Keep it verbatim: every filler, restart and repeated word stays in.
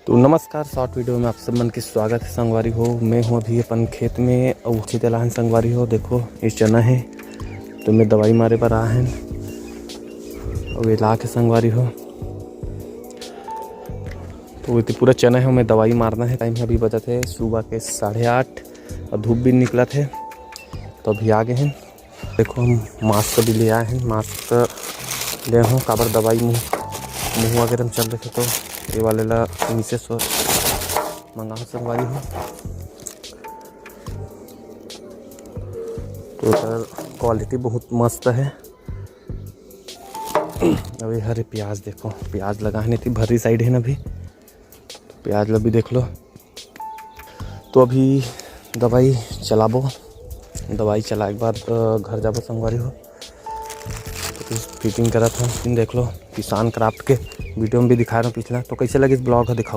तो नमस्कार, short video में आप सब मन के स्वागत है संगवारी हो। मैं हूँ अभी अपन खेत में, अउ छीते लाहन संगवारी हो। देखो, ये चना है, तो मैं दवाई मारे बर आए हैं, अउ ये लाख है संगवारी हो। तो ये पूरा चना है, मैं दवाई मारना है। टाइम अभी बजत है सुबह के साढ़े आठ, अउ धूप भी निकलत है, तो अभी आ गए हैं। देखो, हम mask भी ले आए हैं, mask ले हूँ, काबर दवाई मुँह, मुँह वगैरह में चल रखे, तो ये वाले ला नीचे से मंगा संगवारी हूँ। तो सर, quality बहुत मस्त है। अभी हरे प्याज देखो, प्याज लगा है नहीं थी, भर्री side है ना अभी, तो प्याज ला भी देख लो। तो अभी दवाई चलाबो, दवाई चलाए के बाद, अ, घर जाबो संगवारी हो। तो कुछ fitting करत हन, देख लो, किसान क्राफ्ट के video में भी दिखा रहा हूँ पिछला। तो कैसे लगे इस vlog है, दिखाओ।